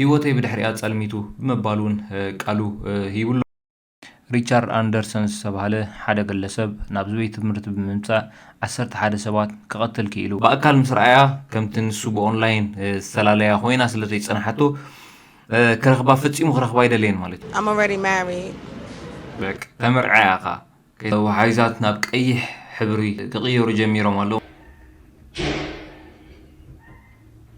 ህይወተይ ብድሕሪኣ ጸልሚቱ ብምባል እውን ቃሉ ሂቡ ኣሎ። ሪቻርድ ኣንደርሰን ዝተባህለ ሓደ ግለሰብ ናብዚ ቤት ትምህርቲ ብምምጻእ ዓሰርተ ሓደ ሰባት ክቐትል ክኢሉ። ብኣካል ምስ ረኣያ ከምቲ ንሱ ብኦንላይን ዝተላለያ ኮይና ስለ ዘይጸንሓቶ ክረኽባ ፈጺሙ ክረኽባ ኣይደለየን ማለት እዩ። I'm already married. በቃ ተመርዕያ ኢኻ። ወሓይዛት ናብ ቀይሕ ሕብሪ ክቕየሩ ጀሚሮም ኣለዉ።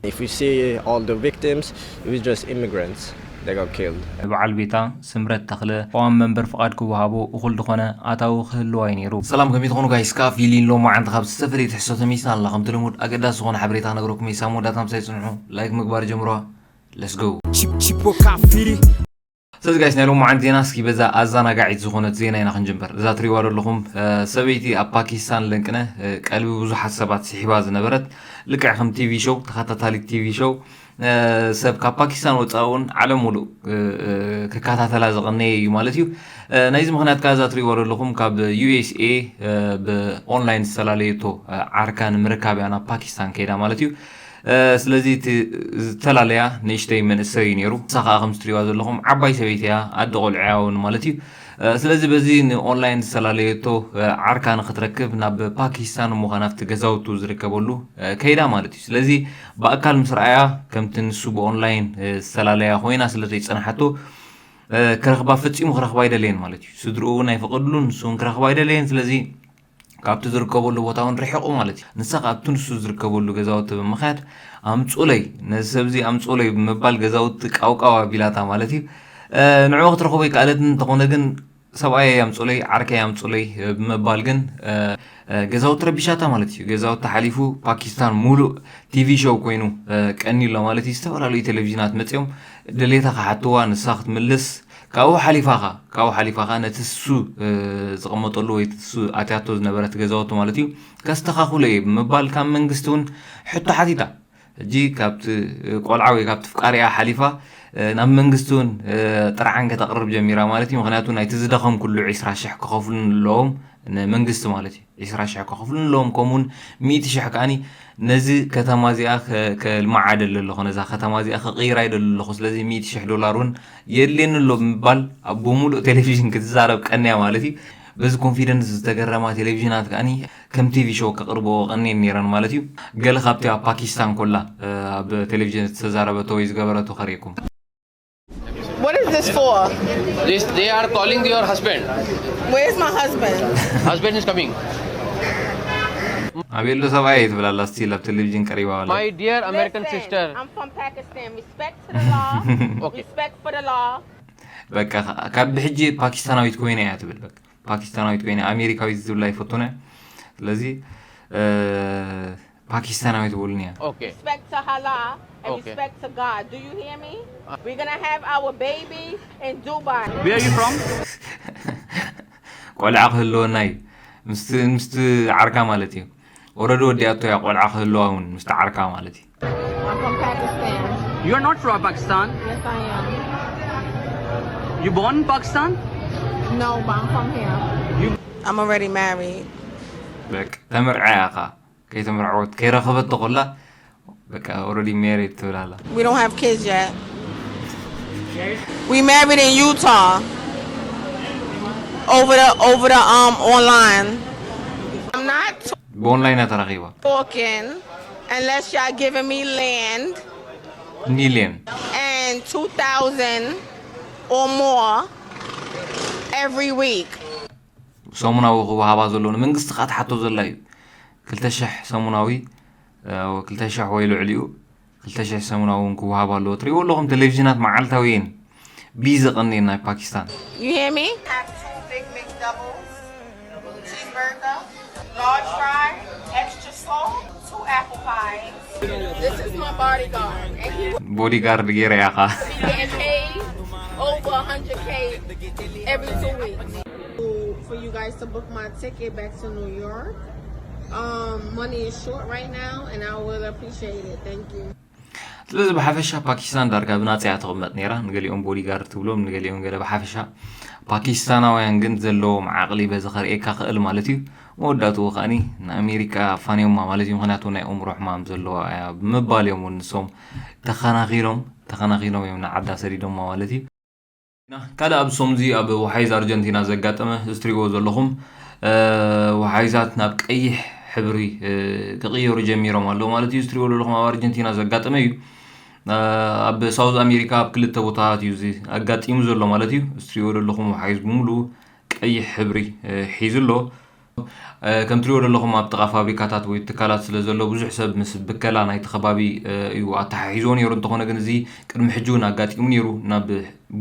If you see all the victims, it was just immigrants that got killed. በዓል ቤታ ስምረት ተኽለ ቅዋም መንበር ፍቓድ ክወሃቦ እኹል ዝኾነ ኣታዊ ክህልዋ እዩ ነይሩ። ሰላም ከመይ ትኾኑ ጋይስ? ከኣ ፊሊን ሎማዓንቲ ካብ ዝተፈላለየ ትሕዝቶ ተመይስና ኣለና። ከምቲ ልሙድ ኣገዳሲ ዝኾነ ሓበሬታ ክነግረኩም እየ። ሳብ መወዳእታ ምሳይ ጽንሑ፣ ላይክ ምግባር ጀምሩዋ። Let's go። Chip chip o kafiri. ስለዚ ጋይስ ናይ ሎማዓንቲ ዜና እስኪ በዛ ኣዘናጋዒት ዝኾነት ዜና ኢና ክንጅምበር። እዛ ትሪእዋ ዘለኹም ሰበይቲ ኣብ ፓኪስታን ለንቅነ ቀልቢ ብዙሓት ሰባት ስሒባ ዝነበረት ልክዕ ከም ቲቪ ሾው ተኸታታሊት ቲቪ ሾው ሰብ ካብ ፓኪስታን ወፃእ እውን ዓለም ሙሉእ ክከታተላ ዝቐነየ እዩ ማለት እዩ። ናይዚ ምክንያት ከዓ እዛ ትሪእዋ ዘለኹም ካብ ዩ ኤስ ኤ ብኦንላይን ዝተላለየቶ ዓርካ ንምርካብ እያ ናብ ፓኪስታን ከይዳ ማለት እዩ። ስለዚ እቲ ዝተላለያ ንእሽተይ መንእሰይ እዩ ነይሩ። ንሳ ከዓ ከምዚ ትሪእዋ ዘለኹም ዓባይ ሰበይቲ እያ፣ ኣደ ቆልዑ እያ እውን ማለት እዩ። ስለዚ በዚ ንኦንላይን ዝተላለየቶ ዓርካ ንክትረክብ ናብ ፓኪስታን እሞ ከዓ ናብቲ ገዛውቱ ዝርከበሉ ከይዳ ማለት እዩ። ስለዚ ብኣካል ምስ ረኣያ ከምቲ ንሱ ብኦንላይን ዝተላለያ ኮይና ስለ ዘይጸንሓቶ ክረኽባ ፈጺሙ ክረኽባ ኣይደለየን ማለት እዩ። ስድርኡ እውን ኣይፈቐድሉን፣ ንሱ እውን ክረኽባ ኣይደለየን። ስለዚ ካብቲ ዝርከበሉ ቦታ እውን ርሒቑ ማለት እዩ። ንሳ ካብቲ ንሱ ዝርከበሉ ገዛውቲ ብምኽያድ ኣምፁለይ፣ ነዚ ሰብዚ ኣምፁለይ ብምባል ገዛውቲ ቃውቃው ኣቢላታ ማለት እዩ። ንዕኡ ክትረኽቦ ኣይከኣለትን። እንተኾነ ግን ሰብኣየይ ኣምፁለይ፣ ዓርከይ ኣምፁለይ ብምባል ግን ገዛውቲ ረቢሻታ ማለት እዩ። ገዛውቲ ሓሊፉ ፓኪስታን ሙሉእ ቲቪ ሾው ኮይኑ ቀንዩ ኣሎ ማለት እዩ። ዝተፈላለዩ ቴሌቪዥናት መፂኦም ድሌታ ክሓትዋ፣ ንሳ ክትምልስ ካብኡ ሓሊፋኻ ካብኡ ሓሊፋኻ ነቲ እሱ ዝቐመጠሉ ወይ እሱ ኣትያቶ ዝነበረት ገዛውቲ ማለት እዩ ከስተኻኽሎ እየ ብምባል ካብ መንግስቲ እውን ሕቶ ሓቲታ። ሕጂ ካብቲ ቆልዓ ወይ ካብቲ ፍቃሪኣ ሓሊፋ ናብ መንግስቲ እውን ጥርዓን ከተቕርብ ጀሚራ ማለት እዩ። ምክንያቱ ናይቲ ዝደኸምኩሉ ዒስራ ሽሕ ክኸፍሉኒ ኣለዎም ንመንግስቲ ማለት እዩ። ዒስራ ሽሕ ክኸፍሉኒ ኣለዎም። ከምኡውን ሚእቲ ሽሕ ከዓኒ ነዚ ከተማ እዚኣ ከልምዓ ደሊ ኣለኹ፣ ነዛ ከተማ እዚኣ ክቕይራ ይደሊ ኣለኹ። ስለዚ ሚእቲ ሽሕ ዶላር እውን የድልየኒ ኣሎ ብምባል ኣብ ብምሉእ ቴሌቪዥን ክትዛረብ ቀንያ ማለት እዩ። በዚ ኮንፊደንስ ዝተገረማ ቴሌቪዥናት ከዓኒ ከም ቲቪ ሾው ከቕርብኦ ቀንየን ነይረን ማለት እዩ። ገለ ካብቲ ኣብ ፓኪስታን ኮላ ኣብ ቴሌቪዥን ዝተዛረበቶ ወይ ዝገበረቶ ከርእየኩም። What is this for? This they are calling your husband. Where's my husband? Husband is coming. ኣቤሎ ሰብኣይ ትብል ኣላ ስቲል ኣብ ቴሌቪዥን ቀሪባ ኣላ። My dear American Listen, sister. I'm from Pakistan. Respect to the law. Okay. Respect for the law. በቃ ካብ ብሕጂ ፓኪስታናዊት ኮይነ እያ ትብል። በቃ ፓኪስታናዊት ኮይነ ኣሜሪካዊት ዝብል ኣይፈቱን እያ። ስለዚ ፓኪስታናዊት በሉን እያ። Okay. Respect to Allah and Okay. respect to God. Do you hear me? We're gonna have our baby in Dubai. Where are you from? ቆልዓ ክህልወና እዩ ምስቲ ምስቲ ዓርካ ማለት እዩ። ኦረዲ ወዲኣቶ እያ ቆልዓ ክህልዋ እውን ምስቲ ዓርካ ማለት እዩ። I'm from Pakistan. You are not from Pakistan. Yes, I am. You born in Pakistan? No, but I'm from here. You I'm already married. በቃ ተመርዕያ ኢኻ። ከይተመርዐወት ከይረኸበቶ ኮላ በቃ ኦረዲ ሜሪድ ትብል ኣላ። We don't have kids yet. We married in Utah over the over the um online. I'm not ብኦንላይን እያ ተራኺባ። Talking unless y'all giving me land ሚሊየን and two thousand or more every week. ሰሙናዊ ክወሃባ ዘሎ ንመንግስቲ ከዓ ትሓቶ ዘላ እዩ። ክልተ ሽሕ ሰሙናዊ ክልተ ሽሕ ወይ ልዕሊኡ ክልተ ሽሕ ሰሙናዊ እውን ክወሃባ ኣለዎ። ትሪእዎ ኣለኹም ቴሌቪዥናት መዓልታዊ እየን ቢዚ ቀንየን ናይ ፓኪስታን። You hear me? Have two Big McDoubles, cheeseburger, large fry, extra salt, two apple pies. This is my bodyguard, and he ቦዲጋርድ ገይረ ያኻ will be getting paid over a hundred K every two weeks. For you guys to book my ticket back to New York. Um, money is short right now, and I will appreciate it. Thank you. ስለዚ ብሓፈሻ ፓኪስታን ዳርጋ ብናጻ እያ ትቕመጥ ነይራ። ንገሊኦም ቦዲጋርድ ትብሎም፣ ንገሊኦም ገለ ብሓፈሻ ፓኪስታናውያን ግን ዘለዎም ዓቕሊ በዚ ከርእየካ ክእል ማለት እዩ። መወዳእትኡ ከዓኒ ንኣሜሪካ ኣፋንዮማ ማለት እዩ። ምክንያቱ ናይ ኣእምሮ ሕማም ዘለዋ እያ ብምባል እዮም እውን ንሶም ተኸናኺኖም ተኸናኺኖም እዮም ንዓዳ ሰዲዶማ ማለት እዩ። ካልእ ኣብ ሶምዚ ኣብ ወሓይዝ ኣርጀንቲና ዘጋጠመ እዚ ትሪእዎ ዘለኹም፣ እ፣ ወሓይዛት ናብ ቀይሕ ሕብሪ፣ እ፣ ክቕየሩ ጀሚሮም ኣለዉ ማለት እዩ። እዚ ትሪእዎ ዘለኹም ኣብ ኣርጀንቲና ዘጋጠመ እዩ። እ፣ ኣብ ሳውዝ ኣሜሪካ ኣብ ክልተ ቦታታት እዩ እዚ ኣጋጢሙ ዘሎ ማለት እዩ። እዚ ትሪእዎ ዘለኹም ወሓይዝ ብምሉኡ ቀይሕ ሕብሪ፣ እ፣ ሒዙ ኣሎ። እ፣ ከም ትሪእዎ ዘለኹም ኣብ ጥቓ ፋብሪካታት ወይ ትካላት ስለ ዘሎ ብዙሕ ሰብ ምስ ብከላ ናይቲ ከባቢ፣ እ፣ እዩ ኣተሓሒዝዎ ነይሩ። እንተኾነ ግን እዚ ቅድሚ ሕጂ እውን ኣጋጢሙ ነይሩ። ናብ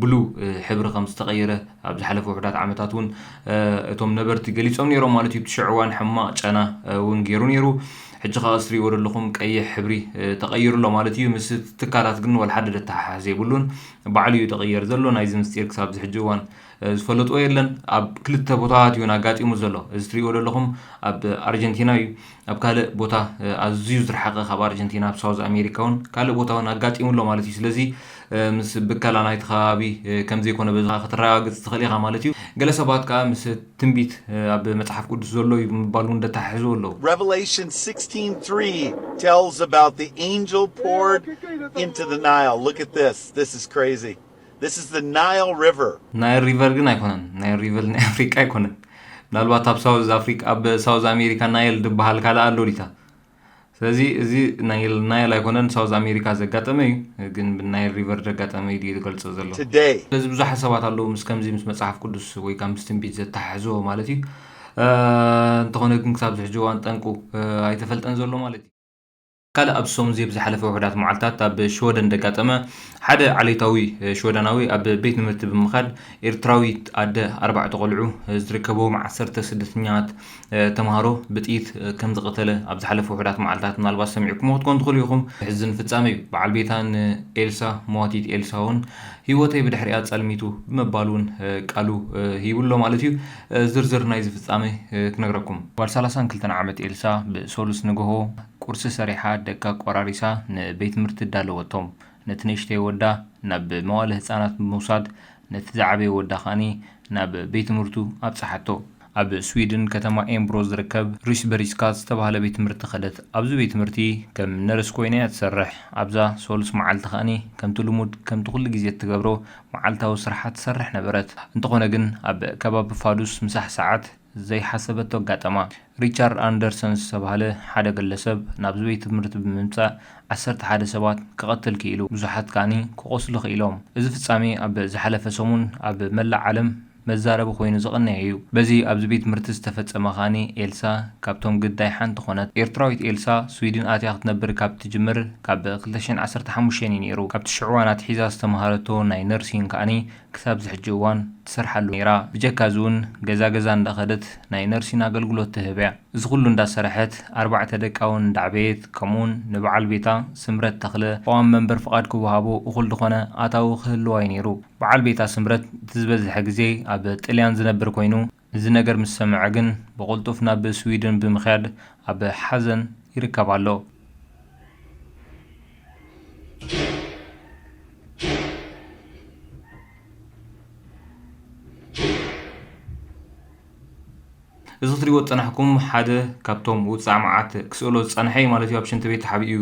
ብሉ፣ እ፣ ሕብሪ ከም ዝተቐየረ ኣብ ዝሓለፈ ውሑዳት ዓመታት እውን፣ እ፣ እቶም ነበርቲ ገሊጾም ነይሮም ማለት እዩ። እቲ ሽዑ እዋን ሕማቕ ጨና፣ እ፣ እውን ገይሩ ነይሩ። ሕጂ ከኣ እዚ ትሪእዎ ዘለኹም ቀይሕ ሕብሪ፣ እ፣ ተቐይሩ ኣሎ ማለት እዩ። ምስ ትካላት ግን ወላ ሓደ ዘተሓሕዝ የብሉን። ባዕሉ እዩ ተቐየር ዘሎ። ናይዚ ምስጢር ክሳብ እዚ ሕጂ እዋን፣ እ፣ ዝፈለጥዎ የለን። ኣብ ክልተ ቦታታት እዩ ኣጋጢሙ ዘሎ። እዚ ትሪእዎ ዘለኹም ኣብ ኣርጀንቲና እዩ። ኣብ ካልእ ቦታ፣ እ፣ ኣዝዩ ዝረሓቐ ካብ ኣርጀንቲና ኣብ ሳውዝ ኣሜሪካ እውን ካልእ ቦታ እውን ኣጋጢሙ ኣሎ ማለት እዩ። ስለዚ፣ እ፣ ምስ ብከላ ናይቲ ከባቢ፣ እ፣ ከም ዘይኮነ በዚ ክትረጋግጽ ትኽእል ኢኻ ማለት እዩ። ገለ ሰባት ከኣ ምስ ትንቢት፣ እ፣ ኣብ መጽሓፍ ቅዱስ ዘሎ እዩ ብምባል እውን ዘተሓሕዝዎ ኣለዉ። Revelation sixteen three tells about the angel poured into the Nile. Look at this. This is crazy. This is the Nile River. ናይል ሪቨር ግን ኣይኮነን። ናይል ሪቨር ናይ ኣፍሪቃ ኣይኮነን። ምናልባት ኣብ ሳውዝ ኣፍሪቃ፣ ኣብ ሳውዝ ኣሜሪካ ናይል ዝበሃል ካልእ ኣሎ ዲታ። ስለዚ እዚ ናይል፣ ናይል ኣይኮነን፣ ሳውዝ ኣሜሪካ ዘጋጠመ እዩ። ግን ብናይል ሪቨር ዘጋጠመ እዩ ድዩ ዝገልጾ ዘሎ? Today, ስለዚ ብዙሓት ሰባት ኣለዉ ምስ ከምዚ ምስ መጽሓፍ ቅዱስ ወይ ካብ ምስ ትንቢት ዘተሓሕዝዎ ማለት እዩ። እ፣ እንተኾነ ግን ክሳብ ዝሕጂ እዋን ጠንቁ፣ እ፣ ኣይተፈልጠን ዘሎ ማለት እዩ። ካልእ ኣብ ሶምዚ ኣብ ዝሓለፈ ውሑዳት መዓልታት ኣብ ሽወደን ዘጋጠመ፣ ሓደ ዓሌታዊ፣ እ፣ ሽወደናዊ ኣብ ቤት ትምህርቲ ብምኻድ ኤርትራዊት ኣደ ኣርባዕተ ቆልዑ፣ እ፣ ዝርከብዎም ዓሰርተ ስደተኛታት፣ እ፣ ተምሃሮ ብጥይት፣ እ፣ ከም ዝቐተለ ኣብ ዝሓለፈ ውሑዳት መዓልታት ምናልባት ሰሚዕኩሞ ክትኮኑ ትኽእሉ ኢኹም። ዘሕዝን ፍጻመ እዩ። በዓል ቤታ ንኤልሳ፣ መዋቲት ኤልሳ እውን ህይወተይ ብድሕሪኣ ጸልሚቱ ብምባል እውን፣ እ፣ ቃሉ፣ እ፣ ሂቡ ኣሎ ማለት እዩ። እ፣ ዝርዝር ናይዚ ፍጻመ፣ እ፣ ክነግረኩም። ጓል ሰላሳን ክልተን ዓመት ኤልሳ ብሰሉስ ንግሆ ቁርሲ ሰሪሓ ደቃ ቆራሪሳ ንቤት ትምህርቲ ኣዳለወቶም። ነቲ ንእሽተይ ወዳ ናብ መዋለ ህጻናት ብምውሳድ ነቲ ዝዓበየ ወዳ ከኣኒ ናብ ቤት ትምህርቱ ኣብጽሓቶ። ኣብ ስዊድን ከተማ ኤምብሮ ዝርከብ ሪስበሪስካ ዝተባህለ ቤት ትምህርቲ ከደት። ኣብዚ ቤት ትምህርቲ ከም ነርስ ኮይና እያ ትሰርሕ። ኣብዛ ሰሉስ መዓልቲ ከኣኒ ከምቲ ልሙድ ከምቲ ኩሉ ግዜ እትገብሮ መዓልታዊ ስራሓ ትሰርሕ ነበረት። እንተኾነ ግን ኣብ ከባቢ ፋዱስ ምሳሕ ሰዓት ዘይሓሰበቶ ኣጋጠማ። ሪቻርድ ኣንደርሰን ዝተባህለ ሓደ ግለሰብ ናብዚ ቤት ትምህርቲ ብምምጻእ ዓሰርተ ሓደ ሰባት ክቐትል ክኢሉ፣ ብዙሓት ከኣኒ ክቖስሉ ክኢሎም። እዚ ፍጻሜ ኣብ ዝሓለፈ ሰሙን ኣብ መላእ ዓለም መዛረቢ ኮይኑ ዝቐነየ እዩ። በዚ ኣብዚ ቤት ትምህርቲ ዝተፈጸመ ከኣኒ ኤልሳ ካብቶም ግዳይ ሓንቲ ኮነት። ኤርትራዊት ኤልሳ ስዊድን ኣትያ ክትነብር ካብ ትጅምር ካብ ክልተ ሽሕን ዓሰርተ ሓሙሽተን እዩ ነይሩ። ካብቲ ሽዑ እዋን ኣትሒዛ ዝተምሃረቶ ናይ ነርሲን ከኣኒ ክሳብ ዝሕጂ እዋን ትሰርሓሉ ነይራ። ብጀካ እዚ እውን ገዛ ገዛ እንዳኸደት ናይ ነርሲን ኣገልግሎት ትህብ እያ። እዚ ኩሉ እንዳሰረሐት ኣርባዕተ ደቃ እውን እንዳዕበየት ከምኡውን ንበዓል ቤታ ስምረት ተኽለ ቀዋሚ መንበር ፍቓድ ክወሃቦ እኹል ዝኾነ ኣታዊ ክህልዋ እዩ ነይሩ። በዓል ቤታ ስምረት እቲ ዝበዝሐ ግዜ ኣብ ጥልያን ዝነብር ኮይኑ እዚ ነገር ምስ ሰምዐ ግን ብቕልጡፍ ናብ ስዊድን ብምኽያድ ኣብ ሓዘን ይርከብ ኣሎ። እዚ ክትሪእዎ ዝጸናሕኩም ሓደ ካብቶም ውጻዕ መዓት ክስእሎ ዝጸንሐ እዩ ማለት እዩ። ኣብ ሽንቲ ቤት ተሓቢኡ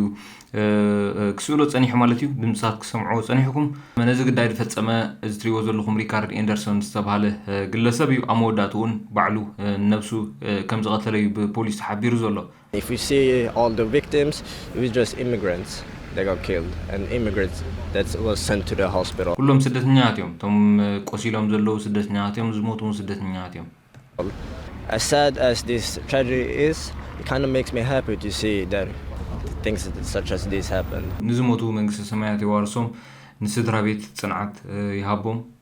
ክስእሎ ጸኒሑ ማለት እዩ። ድምጽታት ክሰምዕዎ ጸኒሕኩም። ነዚ ግዳይ ዝፈጸመ እዚ ትሪእዎ ዘለኹም ሪካርድ ኤንደርሰን ዝተባህለ ግለሰብ እዩ። ኣብ መወዳእትኡ እውን ባዕሉ ነብሱ ከም ዝቐተለ እዩ ብፖሊስ ተሓቢሩ ዘሎ። If we see all the victims, it was just immigrants that got killed, and immigrants that was sent to the hospital. ኩሎም ስደተኛታት እዮም። እቶም ቆሲሎም ዘለዉ ስደተኛታት እዮም። ዝሞቱ እውን ስደተኛታት እዮም። As sad as this tragedy is, it kind of makes me happy to see that things such as this happen. ንዝሞቱ መንግስተ ሰማያት የዋርሶም፣ ንስድራ ቤት ጽንዓት ይሃቦም።